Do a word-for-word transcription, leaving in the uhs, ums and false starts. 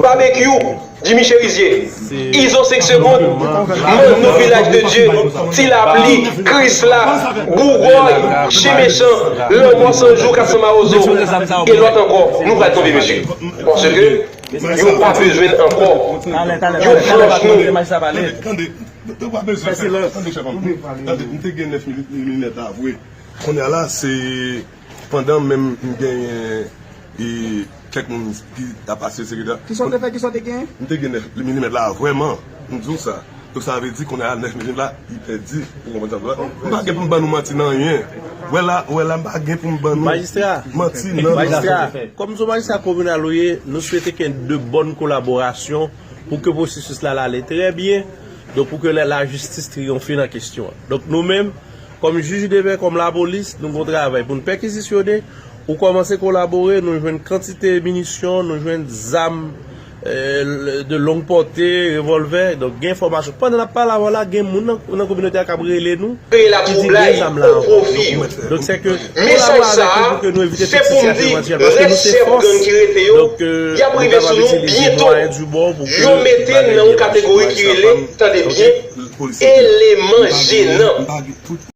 Babekyou, Jimmy Cherizier, Izo senk segonn, Manno Vilaj de Dye, Ti Lapli, Krisla, Bougòy, Chen Mechan, Lanmò San Jou, Kat San Mawozo, e lòt ankò. Nou pral tonbe, mesye. Paske yo pa bezwen n ankò. Yo flanch nou. Tande, tande, chèf, tande, m te gen nèf milimèt la vre. Kounye a la, se pandan menm m genyen e kèk moun ki ap asire sekretè. Kisa w te fè, kisa w te genyen? M te gen nèf milimèt la, vrèman. M di w sa. Donk, sa vle di, kounye a, nèf milimèt la, li pèdi. Ou konprann sa m di w la? M pa gen pou m ban nou manti nan anyen. Wè la, wè la, m pa gen pou m ban nou manti nan anyen. Majistra, kòm se majistra kominal ou ye, nou swete ke de bòn kolaborasyon pou ke pwosesis la, la ale trè byen. Donk, pou ke la, lajistis triyonfe nan kesyon an. Donk, nou menm, kòm jij de pè, kòm lapolis, nou gon travay pou n pèkizisyone. Ou kòmanse kolabore, nou jwenn kantite minisyon, nou jwenn zam, eh, de longue portée, revòlvè. Donk, gen enfòmasyon. Pandan n ap pale avè w la, gen moun nan, nan kominote a k ap rele nou, ki di gen zam la ankò. Donk, se ke kolabore avèk nou pou ke nou evite tout sitiyasyon evantyèl, paske nou se fòs. Donk, eh, nou kapab itilize mwayen di bò pou ke malè vin nan sitiyasyon sa. Tande byen, eleman jenan.